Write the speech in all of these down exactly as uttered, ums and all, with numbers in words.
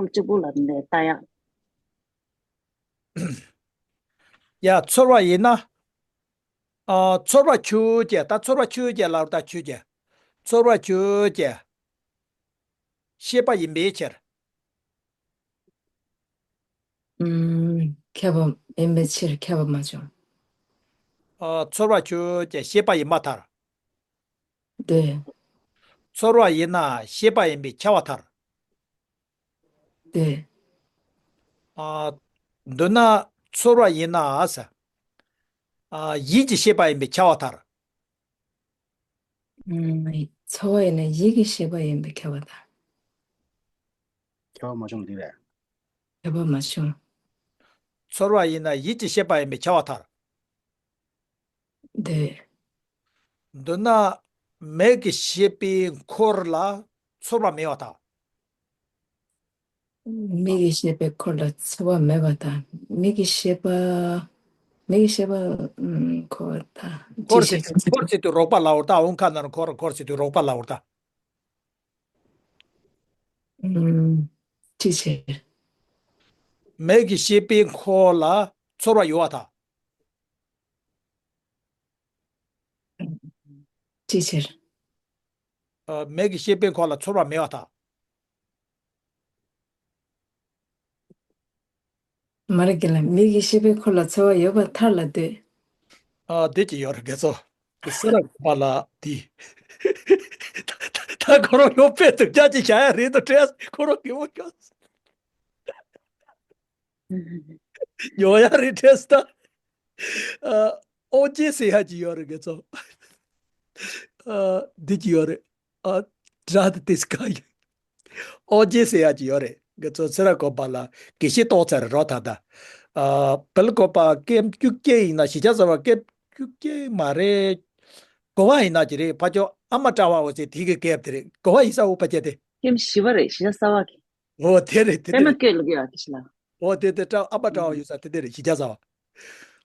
གཅིག་པུ་ལ་ནས་ལྟ་ཡག་ཡ། ཚོར་བ་ཡིན་ན། ཨ། ཚོར་བ་ཆོས་ཅན། ད་ཚོར་བ་ཆོས་ཅན་ལབ་ད་ཆོས་ཅན། ཚོར་བ་ཆོས་ཅན། ཤེས་པ་ཡིན་པའི་ཕྱིར། ཨུམ། ཁྱབ་པ་ཡིན་པའི་ཕྱིར་ཁྱབ་པ་མ་བྱུང་། ཨ། ཚོར་བ་ཆོས་ཅན་ཤེས་པ་ཡིན་པར་ཐལ། འདོད། ཚོར་བ་ཡིན་ན་ཤེས་པ་ཡིན་པས་ཁྱབ་པར་ཐལ། འདོད། ཨ། འདོད་ན་ཚོར་བ་ཡིན་ན་ཟེར། ཨ། ཡིད་ཀྱི་ཤེས་པ་ཡིན་པས་ཁྱབ་པར་ཐལ། ཨུམ། ཚོར་བ་ཡིན་ན་ཡིད་ཀྱི་ཤེས་པ་ཡིན་པས་ཁྱབ་པར་ཐལ། ཁྱབ་པ་མ་བྱུང་འདི་རེད། ཁྱབ་པ་མ་བྱུང་། ཚོར་བ་ཡིན་ན་ཡིད་ཀྱི་ཤེས་པ་ཡིན་པས་ཁྱབ་པར་ཐལ། འདོད། འདོད་ན་མིག་གི་ཤེས་པའི་འཁོར་ལ་ཚོར་བ་མེད་པར་ཐལ། མིག་གི་ཤེས་པའི་འཁོར་ལ་ཚོར་བ་མེད་པར་ཐལ། མིག་གི་ཤེས་པ། མིག་གི་ཤེས་པ། ཨུམ། འཁོར་བར་ཐལ། འཁོར་ཟེར་དུས་འཁོར་ཟེར་དུས་རོགས་པ་ལབ་པར་ཐལ། འོང་ཁ་ན་ར་འཁོར་འཁོར་ཟེར་དུས་རོགས་པ་ལབ་པར་ཐལ། ཨུམ། ཅི་ཕྱིར། མིག་གི་ཤེས་པའི་འཁོར་ལ་ཚོར་བ་ཡོད་པར་ཐལ། ཅི་ཕྱིར། ཨ། མིག་གི་ཤེས་པའི་འཁོར་ལ་ཚོར་བ་མེད་པར་ཐལ། མ་རེད་རྒན་ལགས། མིག་གི་ཤེས་པའི་འཁོར་ལ་ཚོར་བ་ཡོད་པར་ཐལ་ལབ་དུས། ཨ། དེ་ཅི་ཡོད་རེད་རྒན་ཚོ། སེ་ར་པ་ལ་དེ། ད་ཁོ་རང་ཡོད་པའི་དུས་རྒྱ་ཅིག་བྱ་ཡ་རེད་དོ་དྲན། ཁོ་རང་གི་འོ་ཀྱང་ཉོ་ཡ་རེད་དྲན་ད། ཨ། ཨོ་ཇེ་ཟེར་ཡ་ཅིག་ཡོད་རེད་རྒན་ཚོ། ཨ། འདི་ཅིག་ཡོད་རེད། ཨ། དྲ་དེ་ཏིས་ཀ་ཡིན། ཨོ་ཇེ་ཟེར་ཡ་ཅིག་ཡོད་རེད། ང་ཚོ་སེ་ར་དགོན་པ་ལ་དགེ་བཤེས་ཏོག་ཙམ་རེད་རོ་ད་ལྟ། ཨ། བལ་དགོན་པ་ཀེམ་བཅུ་བརྒྱད་ཡིན་ན་གཞིས་ཆགས་གསར་པ་ཀེམ་བཅུ་བརྒྱད་མ་རེད། གོ་བ་ཡིན་ན་ཅི་རེད། ཕ་ཇོ་ཨ་མ་གྲྭ་བ་འོ་ཚེ་དེ་གི་ཀེབ་དེ་རེད། གོ་བ་ཡིན་ས་འོ་ཕ་ཇོ་དེ། ཀེམ་བཞི་པ་རེད། གཞིས་ཆགས་གསར་པ་གི། འོ་དེ་རེད། དེ་དེ་པད་མ་རེད། སྐད་ལ་གི་ཡ་དེ་ཤི་ལ། འོ་དེ་དེ་གྲྭ་ཨ་མ་གྲྭ་བ་ཡོད་ས་དེ་དེ་རེད། གཞིས་ཆགས་གསར་པ།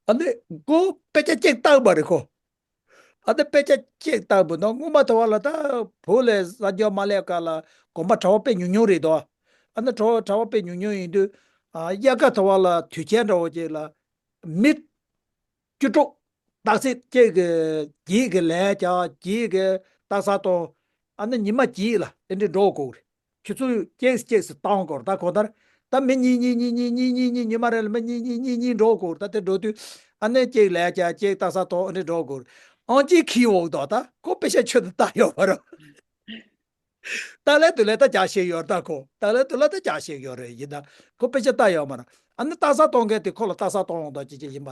ཨ་ནི་ཁོ་དཔེ་ཆ་གཅིག་བཏང་པ་རེད་ཁོ། ཨ་ནི་དཔེ་ཆ་གཅིག་བཏང་པ་ན་སྔོན་མ་དེ་བ་ལ་ད་བོད་ལ་གསར་འབྱོར་མ་སླེབས་སྐབས་ལ་དགོན་པ་གྲྭ་པ་དཔེ་ཉུང་ཉུང་རེད་དོ། ཨ་ནི་གྲྭ་པ་གྲྭ་པ་དཔེ་ཉུང་ཉུང་ཡིན་དུས། ཨ། དབྱར་ཁ་དེ་བ་ལ་དུས་ཆེན་འདྲ་བོ་ཅིག་ལ་མི་བཅུ་དྲུག་རྟག་གཅིག་གཅིག་གི་གཅིག་གི་ལས་བྱ། གཅིག་གི་རྟགས་གསལ་གཏོང་། ཨ་ནི་ཉི་མ་གཅིག་ལ་དེ་འདྲའི་འགྲོ་དགོས་རེད། ཆུ་ཚོད་གཅིག་གཅིག་སུ་བཏང་དགོས་རེད། ད་གང་ལྟར་ད་མི་གཉིས་གཉིས་གཉིས་གཉིས་གཉིས་གཉིས་གཉིས་ཉི་མ་རེ་ལ་མི་གཉིས་གཉིས་གཉིས་གཉིས་འགྲོ་དགོས་རེད། ད་དེ་འགྲོ་དུས་ཨ་ནི་གཅིག་ལས་བྱ། གཅིག་རྟགས་གསལ་གཏོང་། ཨ་འདྲ་འགྲོ་དགོས་རེད། ཨང་གཅིག་ཁྱི་འོག་དོ། ད་ཁོ་དཔེ་ཆ་ཁྱོན་ནས་ལྟ་ཡོད་མ་རེད། ཏག་ལེ་དུ་ལེ་ད་ཅག་ཤེས་ཡོད་ད་ཁོ། ཏག་ལེ་དུ་ལེ་ད་ཅག་ཤེས་ཡོད་རེད། ཡིན་ད་ཁོ་དཔེ་ཆ་ལྟ་ཡོད་མ་རེད། ཨ་ནི་རྟགས་གསལ་གཏོང་མཁན་དེ་ཁོ་ལ་རྟགས་གསལ་གཏོང་ཡོང་ད་ཅི་ཅི་ཡིན་པ།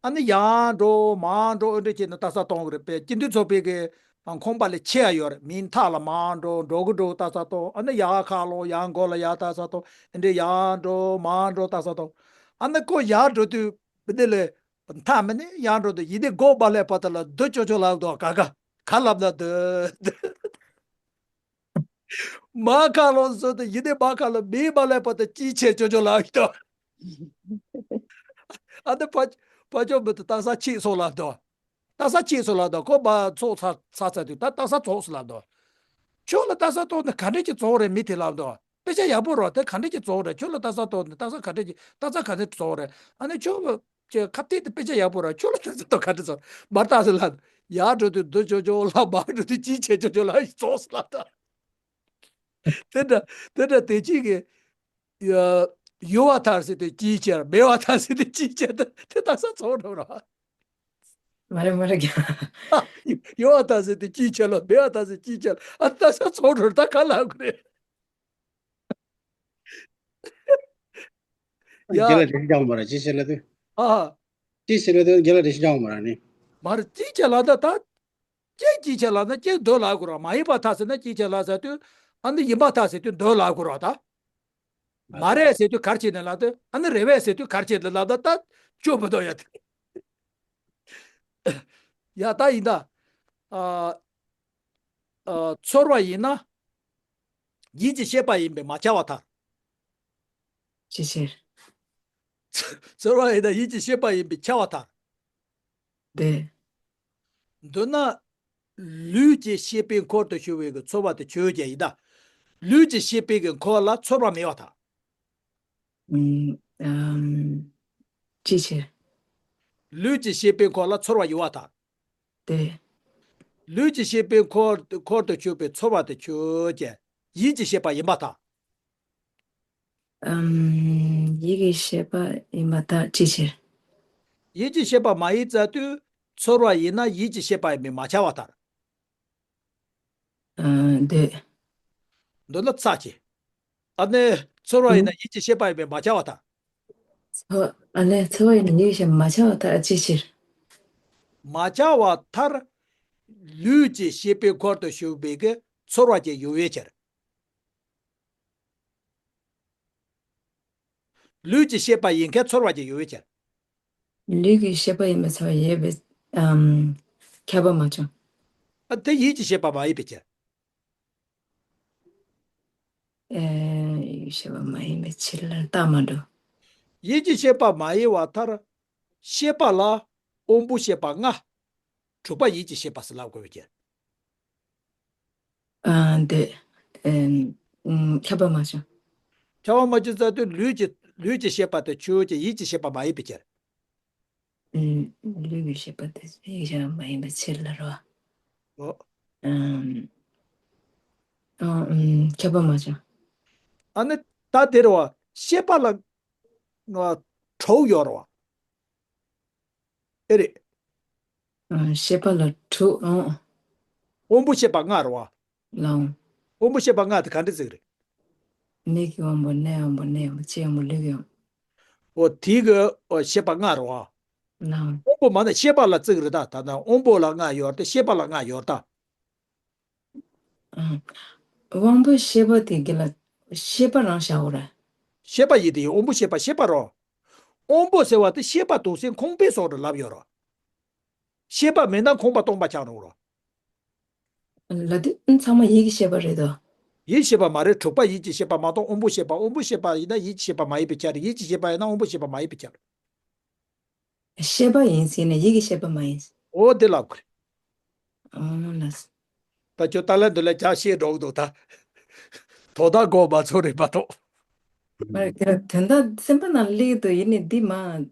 ཨ་ནི་ཡར་འགྲོ་མར་འགྲོ་ཨེ་འདྲ་བྱས་ནས་རྟགས་གསལ་གཏོང་གི་རེད་པས། སྤྱི་འཐུས་ཚོགས་པའི་གི་ཁང་པ་ལས་ཆེ་ཡ་ཡོད་རེད། མིང་ཐག་ལ་མར་འགྲོ། འགྲོ་གི་འགྲོ་རྟགས་གསལ་གཏོང་། ཨ་ནི་ཡར་ཁ་ལོ་ཡར་མགོ་ལ་ཡར་རྟགས་གསལ་གཏོང་། ཨེ་འདྲ་ཡར་འགྲོ་མར་འགྲོ་རྟགས་གསལ་གཏོང་། ཨ་ནི་ཁོ་ཡར་འགྲོ་དུས་བི་དེ་ལས། མཐའ་མི་ནི་ཡང་འགྲོ་དུ་ཡིན་ཏེ་སྒོ་བ་ལས་པ་ད་ལ་སྡོད་ཅོ་ཅོ་ལབ་དོ། ག་ག་ག་ལབ་ན་སྡོད། མ་ཁ་ལོ་སོ་དུ་ཡིན་ཏེ་མ་ཁ་ལོ་མིའི་བ་ལས་པ་ད་ཅི་བྱེད་ཅོ་ཅོ་ལབ་དོ། ཨ་ད་ཕ་ཕ་ཅོ་མི་དུ་རྟགས་གསལ་ཆིག་སོང་ལབ་དོ། རྟགས་གསལ་ཆིག་སོང་ལབ་དོ། ཁོ་མ་ཚོགས་ཚ་ཚ་ཚ་དུས་ད་རྟགས་གསལ་ཚོགས་སོང་ལབ་དོ། ཁྱོད་ལ་རྟགས་གསལ་གཏོང་ནས་ག་འདྲས་ཀྱི་ཚོགས་རེད་མི་དེ་ལབ་དོ། དཔེ་ཆ་ཡག་པོ་རོ་དེ་ག་འདྲས་ཀྱི་ཚོགས་རེད། ཁྱོད་ལ་རྟགས་གསལ་གཏོང་ནས་རྟགས་གསལ་ག་འདྲས་ཀྱི་རྟགས་གསལ་ག་འདྲས་ཚོགས་རེད། ཨ་ནི་ཁྱོད། ཅེས་ཁ་གཏད་དེ་དཔེ་ཆ་ཡག་པོ་ར། ཁྱོད་ལ་ད་ཚོད་དོ་ག་འདྲ་ཚོད་མར་ལྟ་ཟེར་ལ། ཡར་འགྲོ་དུས་འདུ་ཅོ་ཅོ་ལ། མར་འགྲོ་དུས་ཅི་བྱེད་ཅོ་ཅོ་ལ་ཡི་ཚོགས་ལ་ད། དེ་འདྲ་དེ་འདྲ་དེ་གཅིག་གི། ཡོད་པར་ཐལ་ཟེར་དུས་ཅི་བྱེད། མེད་པར་ཐལ་ཟེར་དུས་ཅི་བྱེད། ད་དེ་ད་ས་ཚོགས་འགྲོ་ར། མ་རེད་མ་རེད་ཀྱང་། ཡོད་པར་ཐལ་ཟེར་དུས་ཅི་བྱེད་ལ། མེད་པར་ཐལ་ཟེར་ཅི་བྱེད་ལ། ཨ་ད་ས་ཚོགས་འགྲོ་ར། ད་ག་ལ་གི་རེད། ཡ། རྒན་ལགས་དེ་ཅི་ལབ་མ་ར། ཅི་བྱེད་ལ་དུས། ཨ། ཅི་བྱེད་ལ་དུས་རྒན་ལགས་དེ་ཅི་ལབ་མ་ར་ནི། མ་རེད། ཅི་བྱེད་ལ་ད་ད། ཅི་ཅི་བྱེད་ལ་ན་ཅི་འདོད་ལ་གོ་ར། མ་ཡིན་པར་ཐལ་ཟེར་ན་ཅི་བྱེད་ལ་ཟེར་དུས། ཨ་ནི་ཡིན་པར་ཐལ་ཟེར་དུས་འདོད་ལ་གོ་ར་ད། མ་རེད་ཟེར་དུས་གར་བྱེད་ནས་ལ་དུས། ཨ་ནི་རེད་པས་ཟེར་དུས་གར་བྱེད་ནས་ལ་ད་ད་ཅོ་མི་འདོད་ཡ་དེ། ཡ་ད་ཡིན་ད། ཨ། ཨ། ཚོར་བ་ཡིན་ན། ཡིད་ཀྱི་ཤེས་པ་ཡིན་པས་མ་ཁྱབ་པར་ཐལ། ཅི་ཕྱིར། ཚོར་བ་ཡིན་ན་ཡིད་ཀྱི་ཤེས་པ་ཡིན་པས་ཁྱབ་པར་ཐལ། འདོད། འདོད་ན། ལུས་ཀྱི་ཤེས་པའི་འཁོར་དུ་ཤོར་བའི་གི་ཚོར་བ་དེ་ཆོས་ཅན་ཡིན་ད། ལུས་ཀྱི་ཤེས་པའི་གི་འཁོར་ལ་ཚོར་བ་མེད་པར་ཐལ། ཨུམ། ཨམ། ཅི་ཕྱིར། ལུས་ཀྱི་ཤེས་པའི་འཁོར་ལ་ཚོར་བ་ཡོད་པར་ཐལ། ཏེ། ལུས་ཀྱི་ཤེས་པའི་འཁོར་འཁོར་དུ་གྱུར་པའི་ཚོར་བ་དེ་ཁྱོད་ཀྱི་ཡིད་ཀྱི་ཤེས་པ་ཡིན་པར་ཐལ། ཨམ། ཡིད་ཀྱི་ཤེས་པ་ཡིན་པར་ཐལ། ཅི་ཕྱིར། ཡིད་ཀྱི་ཤེས་པ་མ་ཡིན་ཙང་དུས་ཚོར་བ་ཡིན་ན་ཡིད་ཀྱི་ཤེས་པ་ཡིན་པས་མ་ཁྱབ་པར་ཐལ། ཨ། འདོད། འདོད་ན་ཚར་གྱི། ཨ་ནི་ཚོར་བ་ཡིན་ན་ཡིད་ཀྱི་ཤེས་པ་ཡིན་པས་མ་ཁྱབ་པར་ཐལ། ཚོ། ཨ་ནི་ཚོར་བ་ཡིན་ན་ཡིད་ཀྱི་ཤེས་པ་མ་ཁྱབ་པར་ཐལ། ཅི་ཕྱིར། མ་ཁྱབ་པར་ཐལ། ལུས་ཀྱི་ཤེས་པའི་འཁོར་དུ་གྱུར་པའི་གི་ཚོར་བ་ཅན་ཡོད་པའི་ཕྱིར། ལུས་ཀྱི་ཤེས་པ་ཡིན་མཁན་ཚོར་བ་ཅན་ཡོད་པའི་ཕྱིར། ལུས་ཀྱི་ཤེས་པ་ཡིན་པས་ཚོར་བ་ཡོད་པའི། ཨམ། ཁྱབ་པ་མ་བྱུང་། ཨ། དེ་ཡིད་ཀྱི་ཤེས་པ་མ་ཡིན་པའི་ཕྱིར། ཨེ། ཡིད་ཀྱི་ཤེས་པ་མ་ཡིན་པའི་ཕྱིར་ལ་རྟགས་མ་གྲུབ། ཡིད་ཀྱི་ཤེས་པ་མ་ཡིན་པར་ཐལ། ཤེས་པ་ལ་དབང་པོ་ཤེས་པ་ལྔ། དྲུག་པ་ཡིད་ཀྱི་ཤེས་པ་ཟེར་ལབ་དགོས་པའི་ཕྱིར། ཨ། འདོད། ཨེ། ཨུམ། ཁྱབ་པ་མ་བྱུང་། ཁྱབ་པ་མ་བྱུང་ཙང་དུས་ལུས་ཀྱི་ལུས་ཀྱི་ཤེས་པ་དེ་ཁྱོད་ཀྱི་ཡིད་ཀྱི་ཤེས་པ་མ་ཡིན་པའི་ཕྱིར། ཨུམ། ལུས་ཀྱི་ཤེས་པ་དེ་ཡིད་ཀྱི་ཤེས་པ་མ་ཡིན་པའི་ཕྱིར་ལ་རོ། ཨོ། ཨུམ། ཨ། ཨུམ། ཁྱབ་པ་མ་བྱུང་། ཨ་ནི་ད་དེ་རེད་བ། ཤེས་པ་ལ་ང་དྲུག་ཡོད་རེད་བ། ཨེ་རེད། ཨ། ཤེས་པ་ལ་དྲུག་ཨང་། དབང་པོ་ཤེས་པ་ལྔ་རེད་བ། ལའང་། དབང་པོ་ཤེས་པ་ལྔ་དེ་ག་འདྲ་ཟིག་རེད། མིག་གི་དབང་པོ། སྣའི་དབང་པོ། སྣའི་དབང་པོ། ལྕེའི་དབང་པོ། ལུས་ཀྱི་དབང་པོ། འོ་དེ་གི་འོ་ཤེས་པ་ལྔ་རེད་བ། ལའང་། དབང་པོ་མ་ན་ཤེས་པ་ལ་བརྩི་གི་རེད་ད། ད་ན་དབང་པོ་ལ་ལྔ་ཡོད་དེ་ཤེས་པ་ལ་ལྔ་ཡོད་ད། ཨང་། དབང་པོ་ཤེས་པ་དེ་གི་ལ་ཤེས་པ་རང་བཞག་གོ་ར། ཤེས་པ་ཡིན་དེ་ཡིན། དབང་པོ་ཤེས་པ་ཤེས་པ་རོ། དབང་པོ་ཟེར་བ་དེ་ཤེས་པ་དུག་སེལ་ཁང་པའི་སོགས་རེད་ལབ་ཡོད་རོ། ཤེས་པ་མེད་ན་ཁང་པ་སྟོང་པ་ཆགས་འགྲོ་རོ། ལ་དེ་ཚང་མ་ཡིད་ཀྱི་ཤེས་པ་རེད་དོ། ཡིད་ཤེས་པ་མ་རེད། དྲུག་པ་ཡིད་ཀྱི་ཤེས་པ་མ་གཏོགས་དབང་པོ་ཤེས་པ། དབང་པོ་ཤེས་པ་ཡིན་ན་ཡིད་ཀྱི་ཤེས་པ་མ་ཡིན་པའི་ཆ་རེད། ཡིད་ཀྱི་ཤེས་པ་ཡིན་ན་དབང་པོ་ཤེས་པ་མ་ཡིན་པའི་ཆ་རེད། ཤེས་པ་ཡིན་ཟེར་ནས་ཡིད་ཀྱི་ཤེས་པ་མ་ཡིན། འོ་དེ་ལབ་དགོས་རེད། ཨོ་ལགས། ད་ཁྱོད་ད་ལན་འདི་ལ་ཅག་ཤེས་འགྲོ་གི་འདུག་ད། དོ་བདག་གོ་མ་ཚོར་རེད་མ་གཏོགས། མ་རེད། དེ་ལ་དོན་དག་སེམས་པ་ནང་སླེབས་འདུག་ཡིན་ནི་འདི་མ་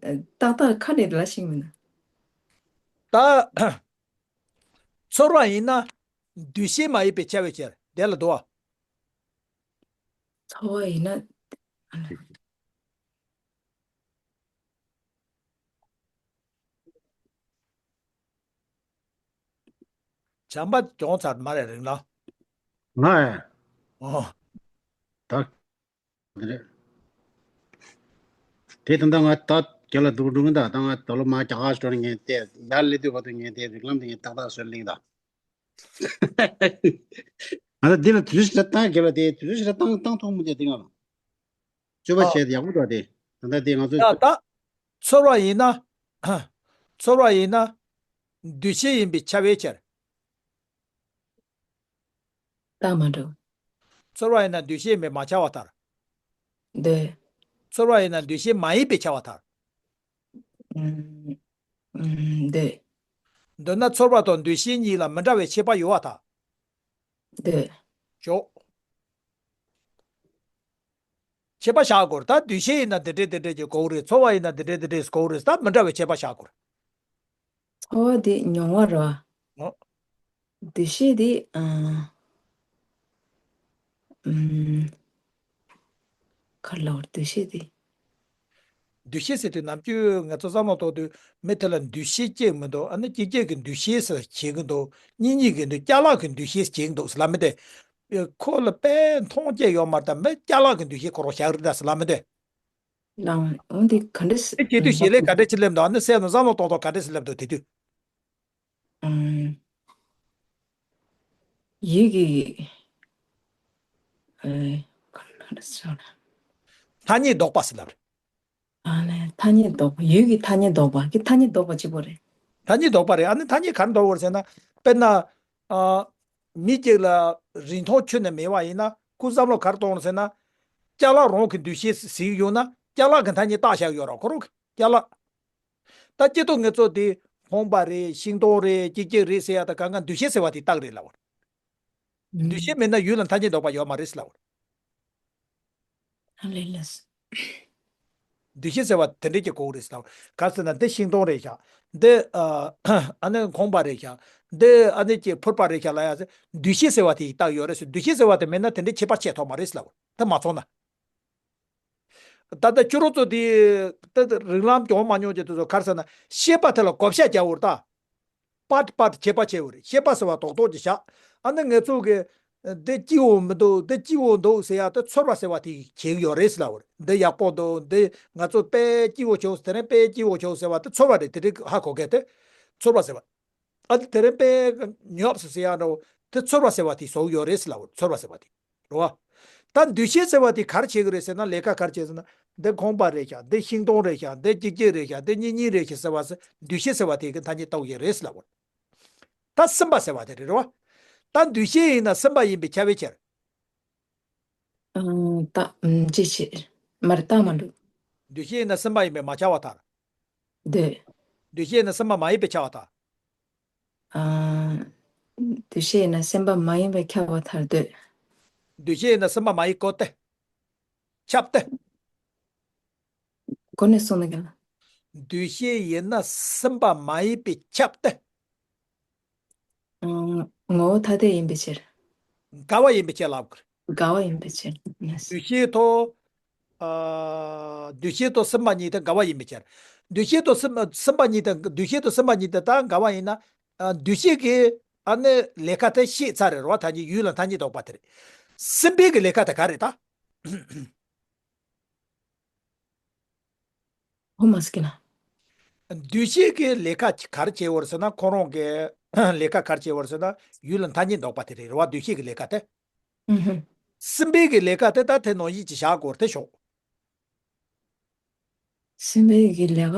ཏག་ཏག་ཁ་ནས་ལ་ཤེས་མིན་ན། ད་ཚོར་བ་ཡིན་ན་འདུ་ཤེས་མ་ཡིན་པས་ཁྱབ་པའི་ཕྱིར། དེ་ལ་དོ་བ། ཚོར་བ་ཡིན་ན། བྱམས་པ་གྱོང་ཚར་མ་རེད་རིང་ལ། ང་ཨེ། ཨོ། ད། དེ་ད་ལྟ་ང་ད་རྒྱ་ལ་འདུག་འགྲོ་གི་འདུག་ད་ང་ད་ལོ་མ་རྒྱ་གར་ཞོར་ངས་བལྟས། ཡར་སླེབས་དུས་བར་དུ་ངས་དེ་རིགས་ལམ་དེ་ངས་ཏག་ཏག་བཟོས་ལེང་ད། ང་ད་འདི་ལ་དུས་ཚོད་ཞེ་དྲག་བཏང་། རྒྱ་ལ་དེ་དུས་ཚོད་ཞེ་དྲག་བཏང་བཏང་ཐུབ་མི་འདུག་དེ་ང་ལ། སྤྱོད་པ་ཨ། བྱས་ཏེ་ཡག་པོ་འདུག་དེ། ད་ལྟ་དེ་ང་ཚོ། ཡ་ད། ཚོར་བ་ཡིན་ན། ཚོར་བ་ཡིན་ན། འདུ་ཤེས་ཡིན་པས་ཁྱབ་པའི་ཕྱིར། རྟགས་མ་གྲུབ། ཚོར་བ་ཡིན་ན་འདུ་ཤེས་ཡིན་པས་མ་ཁྱབ་པར་ཐལ། འདོད། ཚོར་བ་ཡིན་ན་འདུ་ཤེས་མ་ཡིན་པས་ཁྱབ་པར་ཐལ། ཨུམ། ཨུམ། འདོད། འདོད་ན་ཚོར་བ་དང་འདུ་ཤེས་གཉིས་ལ་མི་འདྲ་བའི་ཁྱད་པར་ཡོད་པར་ཐལ། འདོད། ཞོག་ཁྱད་པར་བཞག་དགོས་རེད། ད་འདུ་ཤེས་ཡིན་ན་འདི་འདྲས་འདི་འདྲས་ཀྱི་གོ་གི་རེད། ཚོར་བ་ཡིན་ན་འདི་འདྲས་འདི་འདྲས་གོ་གི་རེད། ད་མི་འདྲ་བའི་ཁྱད་པར་བཞག་དགོས་རེད། ཚོར་བ་དེ་མྱོང་བ་རེད་བ། ཨོ། འདུ་ཤེས་དེ་ཨ། ཨུམ། ག་རེ་ལབ་དགོས་རེད། འདུ་ཤེས་དེ། འདུ་ཤེས་ཟེར་དུས་ནམ་རྒྱུན་ང་ཚོ་བསམ་བློ་གཏོང་དུས་མི་དེ་ལ་འདུ་ཤེས་སྐྱེ་གི་མི་འདུག་ཨ་ནི་སྐྱེ་སྐྱེ་གི་འདུ་ཤེས་ཟེར་བྱེད་ཀྱི་འདུག་གཉིས་གཉིས་ཀྱི་འདུ། ཅ་ལག་གི་འདུ་ཤེས་བྱེད་ཀྱི་འདུག་ཟེར་ལབ་མི་དེ། ཁོ་ལ་དཔེ་མཐོང་རྒྱུ་ཡོད་མ་རེད། ད་མི་ཅ་ལག་གི་འདུ་ཤེས་ཁོ་རང་བཞག་རེད་ད་ཟེར་ལབ་མི་དེ། ལའང་འོ་འདི་ག་འདྲ་ཟེར། དེ་བྱེད་དུས་བྱེད་ལས་ག་འདྲ་ཅིག་སླེབས་འདུག་ཨ་ནི་སེམས་ལ་བསམ་བློ་གཏོང་གཏོང་ག་འདྲ་ཞིག་སླེབས་འདུག་དེ་དུས། ཨམ། ཡིད་ཀྱི། ཨེ། ག་འདྲ་ཟེར་ན། ཐ་སྙད་ལྡོག་པ་ཟེར་ལབ་རེད། ཨ་ནི་ཐ་སྙད་ལྡོག་པ། ཡུལ་གྱི་ཐ་སྙད་ལྡོག་པ། ཀྱི་ཐ་སྙད་ལྡོག་པ་གཅིག་པོ་རེད། ཐ་སྙད་ལྡོག་པ་རེད། ཨ་ནི་ཐ་སྙད་ག་རེ་ལྡོག་པ་རེད་ཟེར་ན། དཔེར་ན། ཨ། མི་གཅིག་ལ་རིན་ཐང་ཁྱོན་ནས་མེད་པ་ཡིན་ན་ཁོ་བསམ་བློ་ག་རེ་གཏོང་ཟེར་ན། ཅ་ལག་རང་གི་འདུ་ཤེས་ཟིག་ཡོང་ན་ཅ་ལག་གི་ཐ་སྙད་བཏགས་བཞག་ཡོད་ར་ཁོ་རང་གི་ཅ་ལག་ད་སྤྱིར་བཏང་ངེད་ཚོ་དེ་ཕོངས་པ་རེད། ཤིང་སྡོང་རེད། ཅི་ཅི་རེད་ཟེར་ཡ་ད་གང་ག་འདུ་ཤེས་ཟེར་བ་དེ་རྟགས་རེད་ལབ་པ་རེད། འདུ་ཤེས་མེད་ན་ཡུལ་ལ་མཐའ་གཉིས་ལྡོག་པ་ཡོད་མ་རེད་ལབ། ཨ་ལས་ལས། འདུ་ཤེས་ཟེར་བ་དེ་འདྲས་ཀྱི་གོ་རེད་ལབ། ག་ཟེར་ན་འདི་ཤིང་སྡོང་རེད་ཤག་འདི་ཨ་ནི་གོམ་པ་རེད་ཤག་འདི་ཨ་ནི་ཀྱི་ཕུར་པ་རེད་ཤག་ལབ་ཡ་ཟེར། འདུ་ཤེས་ཟེར་བ་དེ་ཡིས་བཏགས་ཡོད་རེད་ཟེར། འདུ་ཤེས་ཟེར་བ་དེ་མེད་ན་དེ་འདྲས་ཁྱད་པར་ཕྱེ་ཐུབ་མ་རེད་ལབ། དེ་མ་ཚོར་ན། ད་ལྟ་ཁྱོད་རང་ཚོ་དེ་ད་རིགས་ལམ་གྱོང་མ་མྱོང་ཅེས་དེ་ཚོ་ག་རེ་ཟེར་ན་ཤེས་པ་དེ་ལ་བགོ་བཤའ་རྒྱག་འོར་ད། པར་པར་ཁྱད་པར་ཕྱེ་འོར་ཤེས་པ་ཟེར་བ་རྡོག་རྡོག་ཅིག་བཞག་ཨ་ནི་ང་ཚོ་གི་འདི་སྐྱིད་པོ་མི་འདུག་འདི་སྐྱིད་པོ་འདུག་ཟེར་ཡ་དེ་ཚོར་བ་ཟེར་བ་དེ་བྱེད་ཀྱི་ཡོད་རེད་ལབ་འོར། འདི་ཡག་པོ་འདུག་འདི་ང་ཚོ་དཔེ་སྐྱིད་པོ་བྱུང་དེ་རིང་དཔེ་སྐྱིད་པོ་བྱུང་ཟེར་བ་དེ་ཚོར་བ་རེད། དེ་རིགས་ཧ་གོ་མཁན་དེ་ཚོར་བ་ཟེར་བ། ཨ་ནི་དེ་རིང་དཔེ་ཉོབ་སོང་ཟེར་ཡ་འདྲ་བོ་དེ་ཚོར་བ་ཟེར་བ་དེ་བཟོ་གི་ཡོད་རེད་ལབ་འོར། ཚོར་བ་ཟེར་བ་དེ། རེད་བ། ད་འདུ་ཤེས་ཟེར་བ་དེ་ག་རེ་བྱེད་ཀྱི་རེད་ཟེར་ན་ལས་ཀ་ག་རེ་བྱེད་ཟེར་ན། འདི་གོམ་པ་རེད་ཤག་འདི་ཤིང་སྡོང་རེད་ཤག་འདི་ཅིག་ཅིག་རེད་ཤག་འདི་གཉིས་གཉིས་རེད་ཤག་ཟེར་བ་ཟེར་འདུ་ཤེས་ཟེར་བ་དེ་གི་མཐའ་གཉིས་གཏོགས་ཀྱི་རེད་ལབ་པ། ད་སེམས་པ་ཟེར་བ་དེ་རེད་རེད་བ། ད་འདུ་ཤེས་ཡིན་ན་སེམས་པ་ཡིན་པས་ཁྱབ་པའི་ཕྱིར། ཨང་། ད་ཨམ་ཅི་ཕྱིར། མ་རེད། ད་མ་འགྲོ། འདུ་ཤེས་ཡིན་ན་སེམས་པ་ཡིན་པས་མ་ཁྱབ་པར་ཐལ། འདོད། འདུ་ཤེས་ཡིན་ན་སེམས་པ་མ་ཡིན་པས་ཁྱབ་པར་ཐལ། ཨ། འདུ་ཤེས་ཡིན་ན་སེམས་པ་མ་ཡིན་པས་ཁྱབ་པར་ཐལ་འདོད། འདུ་ཤེས་ཡིན་ན་སེམས་པ་མ་ཡིན་གོ་སྟེ། ཁྱབ་སྟེ། གོ་ནས་གསུངས་ན་ག་ལ། འདུ་ཤེས་ཡིན་ན་སེམས་པ་མ་ཡིན་པས་ཁྱབ་སྟེ། ཨ། ངོ་བོ་ཐ་དད་ཡིན་པའི་ཕྱིར། འགལ་བ་ཡིན་པའི་ཕྱིར་ལབ་དགོས་རེད། འགལ་བ་ཡིན་པའི་ཕྱིར། འདུ་ཤེས་དང་། ཨ། འདུ་ཤེས་དང་སེམས་པ་གཉིས་དེ་འགལ་བ་ཡིན་པའི་ཕྱིར། འདུ་ཤེས་དང་སེམས་སེམས་པ་གཉིས་དེ་འདུ་ཤེས་དང་སེམས་པ་གཉིས་དེ་ད་འགལ་བ་ཡིན་ན། ཨ། འདུ་ཤེས་ཀྱི་ཨ་ནི་ལས་ཀ་དེ་ཤེས་ཚར་རེད་རོ། ད་ནི་ཡུལ་ལ་མཐའ་གཉིས་ལྡོག་པ་དེ་རེད། སེམས་པའི་གི་ལས་ཀ་དེ་ག་རེད་ད། ཧོ་མ་སི་ཀི་ན། འདུ་ཤེས་ཀྱི་ལས་ཀ་ག་རེ་བྱེད་འོར་ཟེར་ན་ཁོ་རང་གི་ལས་ཀ་ག་རེ་བྱེད་འོར་ཟེར་ན་ཡུལ་ལ་མཐའ་གཉིས་ལྡོག་པ་དེ་རེད་རོ། འདུ་ཤེས་ཀྱི་ལས་ཀ་དེ། ཨུ་ཧུ། སེམས་པའི་གི་ལས་ཀ་དེ་ད་དེ་ནང་བཞིན་གྱི་བཞག་དགོས་དེ་ཞོག་སེམས་པའི་གི་ལས་ཀ།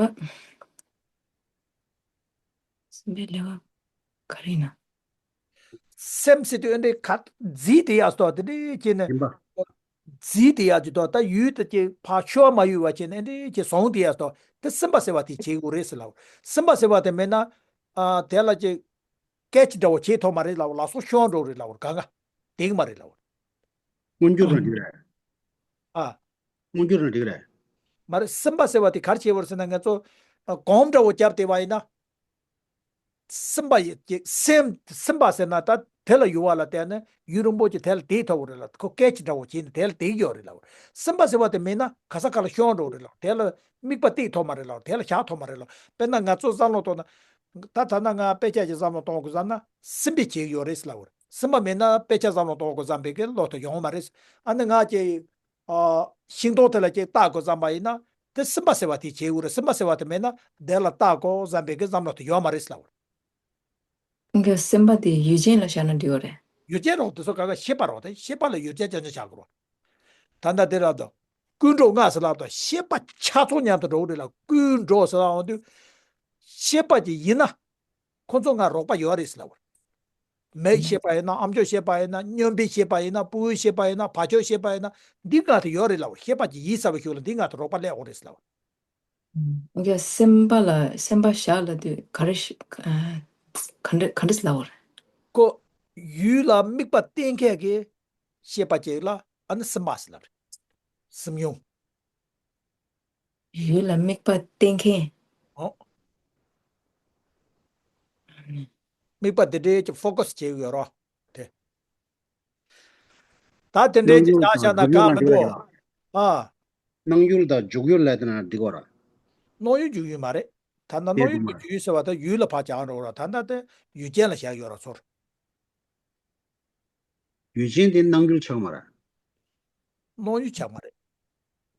སེམས་པའི་ལས་ཀ་ག་རེ་ཡིན་ན། སེམས་ཟེར་དུས་ཨེ་འདྲའི་ཁ་རྫིས་དེ་ཡག་སོ་དེ་འདྲའི་ཁྱེད་ནི། ཡིན་པ། རྫིས་དེ་ཡག་ཅིག་ཏོ་ད་ཡུལ་དེ་ཅིག་ཕར་ཤོར་མ་ཡོད་པ་ཁྱེད་ནི་ཨེ་འདྲའི་ཁྱེད་བཟུང་དེ་ཡག་སོ་དེ་སེམས་པ་ཟེར་བ་དེ་བྱེད་དགོས་རེད་ཟེར་ལབ། སེམས་པ་ཟེར་བ་དེ་མེད་ན། ཨ། དེ་ལ་ཅིག་སྐད་ཅིག་འདྲ་བོ་བྱེད་ཐུབ་མ་རེད་ལབ། ལག་སོགས་ཤོར་འགྲོ་རེད་ལབ། གང་ག་དེང་མ་རེད་ལབ། མངོན་གྱུར་དང་འགྲིག་རེད། ཨ། མངོན་གྱུར་དང་འགྲིག་རེད། མ་རེད། སེམས་པ་ཟེར་བ་དེ་ག་རེ་བྱེད་པར་ཟེར་ན་ང་ཚོ་ཨ་གོམ་འདྲ་བོ་བརྒྱབ་བསྡད་པ་ཡིན་ན། སེམས་པ་ཡི་ཀྱི་སེམས་སེམས་པ་ཟེར་ན་ད་དེ་ལ་ཡུལ་བ་ལ་བལྟས་ན་ཡུན་རིང་པོ་ཅིག་དེ་ལ་བསྡད་ཐུབ་པ་རེད་ལ། ཁོ་སྐད་ཅིག་འདྲ་བོ་བྱས་ནས་དེ་ལ་བསྡད་ཡོད་རེད་ལ། སེམས་པ་ཟེར་བ་དེ་མེད་ན་ག་ས་ག་ལ་ཤོར་འགྲོ་རེད་ལ། དེ་ལ་དམིགས་པ་གཏད་ཐུབ་མ་རེད་ལ། དེ་ལ་བཞག་ཐུབ་མ་རེད་ལ། དཔེར་ན་ང་ཚོ་བསམ་བློ་གཏོང་ན། ད་ད་ན་ང་དཔེ་ཆ་ཅིག་བསམ་བློ་གཏོང་དགོས་བསམ་ན་སེམས་པས་བྱེད་ཀྱི་ཡོད་རེད་ཟེར་ལབ་པ་རེད། སེམས་པ་མེད་ན་དཔེ་ཆ་བསམ་བློ་གཏོང་དགོས་བསམ་པའི་གི་བློ་དེ་ཡོང་མ་རེད། ཨ་ནི་ང་ཅིག་ཨ། ཤིང་སྡོང་དེ་ལ་ཅིག་བལྟ་དགོས་བསམ་པ་ཡིན་ན་དེ་སེམས་པ་ཟེར་བ་དེ་བྱེད་དགོས་རེད། སེམས་པ་ཟེར་བ་དེ་མེད་ན་དེ་ལ་བལྟ་དགོས་བསམ་པའི་གི་བསམ་བློ་དེ་ཡོང་མ་རེད་ཟེར་ལབ་པ་རེད། ཀྱི་སེམས་པ་དེ་ཡུལ་ཅན་ལ་བཞག་ན་འགྲིག་གི་རེད། ཡུལ་ཅན་རོགས་དེ་ཚོ་ག་ག་ཤེས་པ་རོགས་དེ་ཤེས་པ་ལ་ཡུལ་ཅན་ཅན་ཅན་བཞག་དགོས་རོགས། ད་ལྟ་དེ་ར་དོ། ཀུན་འགྲོ་ལྔ་ཟེར་ལབ་དོ། ཤེས་པ་ཆ་ཚང་མཉམ་དུ་འགྲོ་གི་རེད་ལ། ཀུན་འགྲོ་ཟེར་ལབ་འོང་དུས། ཤེས་པ་ཅིག་ཡིན་ན། ཁོ་ཚོ་ང་རོགས་པ་ཡོད་རེད་ཟེར་ལབ་པ་རེད། མའི་ཤེས་པ་ཡིན་ན་ཨམ་ཅོག་ཤེས་པ་ཡིན་ན་སྨྱོན་པའི་ཤེས་པ་ཡིན་ན་ཕྲུ་གུའི་ཤེས་པ་ཡིན་ན་བ་ཅོ་ཤེས་པ་ཡིན་ན་འདི་ང་དེ་ཡོད་རེད་ལབ་པ་རེད། ཤེས་པ་ཅིག་ཡིན་ཟེར་བའི་ཤུགས་ལ་འདི་ང་དེ་རོགས་པ་སླེབས་འོང་རེད་ཟེར་ལབ་པ་རེད། ཡ་སེམས་པ་ལ་སེམས་པ་བཞག་ལབ་དུས་ག་རེ་ཞིག་ག་འདྲ་ག་འདྲ་ལབ་པ་རེད། ཀོ། ཡུལ་ལ་དམིགས་པ་གཏད་མཁན་གྱི་ཤེས་པ་ཅིག་ལ་ཨ་ནི་སེམས་པ་ཟེར་ལབ་རེད། སེམས་མྱོང་། ཡུལ་ལ་དམིགས་པ་གཏད་མཁན། ཨོ། དམིགས་པ་འདི་འདྲའི་ཀྱི་ཕོ་ཀ་སི་བྱེད་ཡོད་རོ། དེ། ད་དེ་འདྲའི་ཀྱི་བྱ་བྱ་ན་ག་མི་འདུག་ཨ། སྣང་ཡུལ་དང་འཇུག་ཡུལ་ལ་དེ་ན་འགྲིག་གོ་ར། སྣང་ཡུལ་འཇུག་ཡུལ་མ་རེད། ད་ན་སྣང་ཡུལ་དང་འཇུག་ཡུལ་ཟེར་བ་ད་ཡུལ་ལ་ཕར་བྱ་འགྲོ་ར། ད་ད་དེ་ཡུལ་ཅན་ལ་བཞག་ཡོད་ར་ཚོར། ཡུལ་ཅན་དེ་སྣང་ཡུལ་ཆགས་མ་རེད། སྣང་ཡུལ་ཆགས་མ་རེད།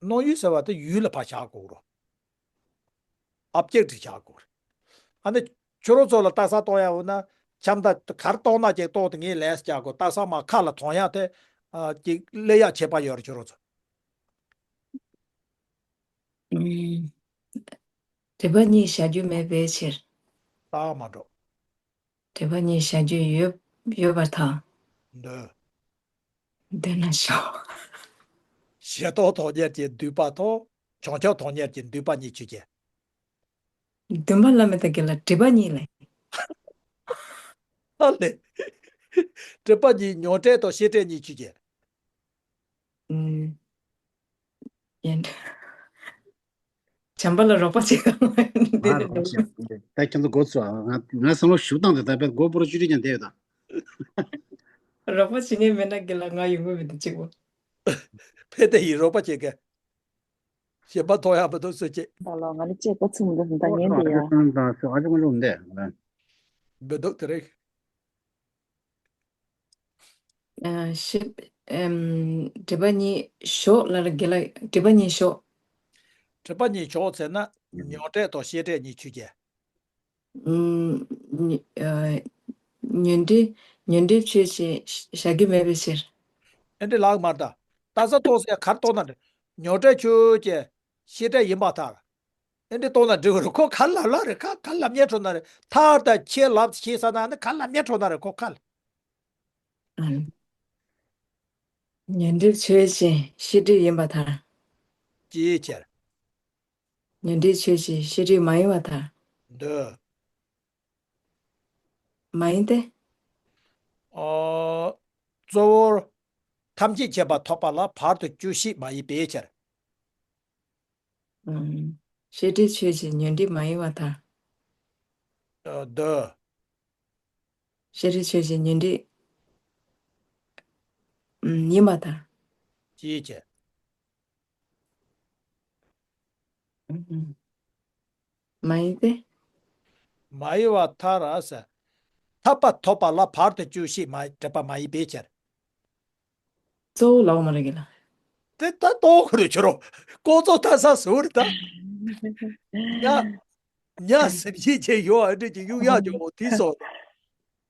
སྣང་ཡུལ་ཟེར་བ་དེ་ཡུལ་ལ་ཕར་བཞག་དགོས་རོ། ཨོབ་ཇེག་ཊི་བཞག་དགོས་རེད། ཨ་ནི་ཁྱོད་རང་ཚོ་ལ་རྟགས་གསལ་གཏོང་ཡག་འོ་ན་འཆམ་ད་གར་གཏོང་ན་ཅིག་གཏོང་དེ་ངས་ལས་རྒྱག་དགོས། རྟགས་གསལ་མ་ཁ་ལ་གཏོང་ཡག་དེ་ཨ་ཅིག་ལས་ཡག་ཁྱད་པར་ཡོད་རེད་ཁྱོད་རང་ཚོ། ཨུམ། སྒྲིབ་པ་གཉིས་བཞག་རྒྱུ་མེད་པའི་ཕྱིར། རྟགས་མ་འགྲོ། སྒྲིབ་པ་གཉིས་བཞག་རྒྱུ་ཡོད་ཡོད་པར་ཐལ། འདོད། འདོད་ན་ཤོག་ཞེ་ཐོག་ཐོག་ཉལ་གྱི་འདུས་པ་ཐོག་བྱང་ཆུབ་ཐོག་ཉལ་གྱི་འདུས་པ་གཉིས་ཆོས་ཅན། འདུན་པ་བླ་མེད་དང་དགེ་ལ་སྒྲིབ་པ་གཉིས་ལས། ཨ་ལེ། དྲེགས་པ་གཉིས་མྱོང་འབྲས་དང་ཤེས་འབྲས་གཉིས་ཆོས་ཅན། ཨུམ། ཡན། བྱམས་པ་ལ་རོགས་པ་བྱེད་ག་ང་རོགས་པ་བྱེད་ད་ཁྱོད་ཚོ་མགོ་ཚོས་ང་ང་བསམ་བློ་ཞུ་སྟངས་དེ་ད་དཔེ་མགོ་པོར་བཅུ་དྲུག་ཀྱང་བསྡད་ཡོད་ད། རོགས་པ་བྱེད་མཁན་མེད་ན་དགེ་ལ་ང་ཡོང་གི་མི་འདུག་གཅིག་པོ། ཕན་བདེ་ཡིས་རོགས་པ་བྱེད་མཁན། གཞན་པ་མཐོང་ཡག་མི་འདུག་སུ་བྱེད། ཨ་ལ་ང་ནི་ཅེས་པ་ཚུམ་འདུག་ད་ཉན་དེ་ཡ། ཨ་ཅག་ཨ་ཅག་ཨ་ཅག་འགྲོ་འདས། མི་འདུག་དེ་རེད། ཨ་ཤེས། ཨེམ། དྲེགས་པ་གཉིས་ཞོག་ལ་ར་དགེ་ལ་དྲེགས་པ་གཉིས་ཞོག་དྲེགས་པ་གཉིས་ཞོག་ཟེར་ན་མྱོང་འབྲས་དང་ཤེས་འབྲས་གཉིས་ཆོས་ཅན། ཨུམ། ཉོན་ཨ། ཉོན་འབྲས་ཉོན་འབྲས་ཆོས་ཅན་བཞག་གི་མེད་པའི་ཕྱིར། ཨེ་འདྲ་ལགས་མ་རེད་ད། ད་ས་ཏོག་ཟེར་གར་གཏོང་ན་འདྲ། མྱོང་འབྲས་ཆོས་ཅན་ཤེས་འབྲས་ཡིན་པར་ཐལ། ཨེ་འདྲ་གཏོང་ན་འགྲིག་གི་རེད། ཁོ་ག་ལབ་ལ་རེད། ཁ་ག་ལབ་ཉན་འགྲོ་ན་རེད། ཐལ་ད་ཁྱེད་ལབ་ཤེས་ས་ན་ནི་ག་ལབ་ཉན་འགྲོ་ན་རེད། ཁོ་ག་ལ། ཨ། ཉོན་འབྲས་ཆོས་ཅན་ཤེས་འབྲས་ཡིན་པར་ཐལ། ཅིའི་ཕྱིར། ཉོན་འབྲས་ཆོས་ཅན་ཤེས་འབྲས་མ་ཡིན་པར་ཐལ། འདོད། མ་ཡིན་ཏེ། ཨོ། གཙོ་བོར་ཐམས་ཅད་མཁྱེན་པ་ཐོབ་པ་ལ་བར་དུ་གཅོད་ཤེས་མ་ཡིན་པའི་ཕྱིར། ཨུམ། ཤེས་འབྲས་ཆོས་ཅན་ཉོན་འབྲས་མ་ཡིན་པར་ཐལ། ཨ། འདོད། ཤེས་འབྲས་ཆོས་ཅན་ཉོན་འབྲས། ཨུམ། ཡིན་པར་ཐལ། ཅིའི་ཕྱིར། ཨུམ། མ་ཡིན་ཏེ། མ་ཡིན་པར་ཐལ་ཟེར། ཐར་པ་ཐོབ་པ་ལ་བར་དུ་གཅོད་ཤེས་མ་དྲེགས་པ་མ་ཡིན་པའི་ཕྱིར། གཙོ་བོ་ལའོ་མ་རེད་གི་ལ། དེ་ད་གཏོང་དགོས་རེད་ཁྱོད་རང་། ལྐོག་ཚོགས་ལྟ་ས་ཟུར་ད། ཉ། ཉ་སེམས་ཤེས་བྱས་ཡོད་ཨ་འདྲ་ཅིག་གཡུག་ཡག་ཅིག་འོ་དེ་སོགས།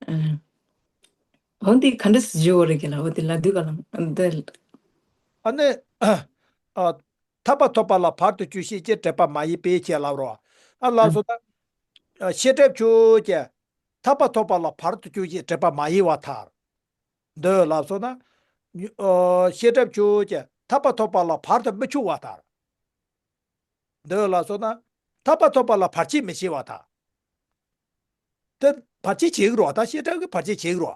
ཨ། འོ་འདི་ག་འདྲ་སེ་བརྗོད་དགོས་རེད་གི་ལ། འོ་དེ་ལབ་དུས་ག་ལ་འདི། ཨ་ནི། ཨ། ཐར་པ་ཐོབ་པ་ལ་བར་དུ་གཅོད་ཤེས་ཀྱི་དྲེགས་པ་མ་ཡིན་པའི་ཕྱིར་ལབ་རོ། ཨ་ལབ་སོང་ན། ཨ། ཤེས་འབྲས་ཆོས་ཅན། ཐར་པ་ཐོབ་པ་ལ་བར་དུ་གཅོད་ཤེས་དྲེགས་པ་མ་ཡིན་པར་ཐལ། འདོད་ལབ་སོང་ན། ཨ། ཤེས་འབྲས་ཆོས་ཅན། ཐར་པ་ཐོབ་པ་ལ་བར་དུ་མི་གཅོད་པར་ཐལ། འདོད་ལབ་སོང་ན། ཐར་པ་ཐོབ་པ་ལ་བར་ཆད་མི་བྱེད་པར་ཐལ། དེ་བར་ཆད་བྱེད་ཀྱི་རེད་པ། ད་ཤེས་འབྲས་ཀྱིས་བར་ཆད་བྱེད་ཀྱི་རེད་པ།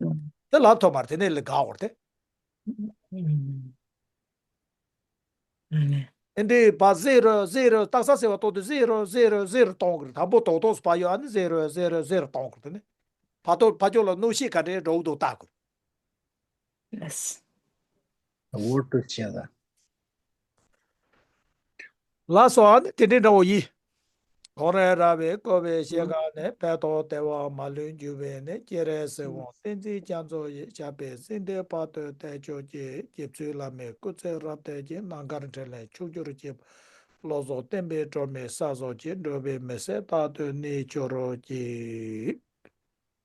ཨུམ། དེ་ལབ་ཐུབ་མ་རེད། དེ་ནས་ལས་འགག་པ་རེད་དེ། ཨུམ། ཨ་ནི། ཨེ་འདྲའི་བ་ཟེར་རོ་ཟེར་རོ་སྟག་ས་ཟེར་བ་ཏོག་ཏུ་ཟེར་རོ་ཟེར་རོ་ཟེར་རོ་གཏོང་དགོས་རེད། དང་པོ་ཏོག་ཏོག་སུ་ཕར་ཡོད། ཨ་ནི་ཟེར་རོ་ཟེར་རོ་ཟེར་རོ་གཏོང་དགོས་རེད། དེ་ནི་ཕར་ཏོག་ཕར་ཕྱོགས་ལ་གནོན་ཤུགས་ག་འདྲའི་འགྲོ་གི་འདུག་བལྟ་དགོས་རེད། ལགས། འོར་དུ་བྱས་ལ། ལགས་སོ། ཨ་ནི་དེ་འདྲའི་འདྲ་བོ་ཡིན། གངས་རི་ར་བས་བསྐོར་བའི་ཤེལ་དཀར་ནས། ཕན་འདོགས་བདེ་བ་མ་ལུས་འབྱུང་བའི་གནས། སྤྱན་རས་གཟིགས་དབང་བསྟན་འཛིན་རྒྱ་མཚོ་ཡི། ཞབས་པད་སྲིད་མཐའི་བར་དུ་བརྟན་གྱུར་ཅིག་རྗེ་བཙུན་བླ་མའི་སྐུ་ཚེ་རབ་བརྟན་ཅིང་། རྣམ་དཀར་འཕྲིན་ལས་ཕྱོགས་བཅུར་ཁྱབ། བློ་བཟང་བསྟན་པའི་སྒྲོན་མེ་གསལ་བཟང་ཅིག་འགྲོ་བའི་མི་ཚེ་རྟག་ཏུ་གནས་གྱུར་ཅིག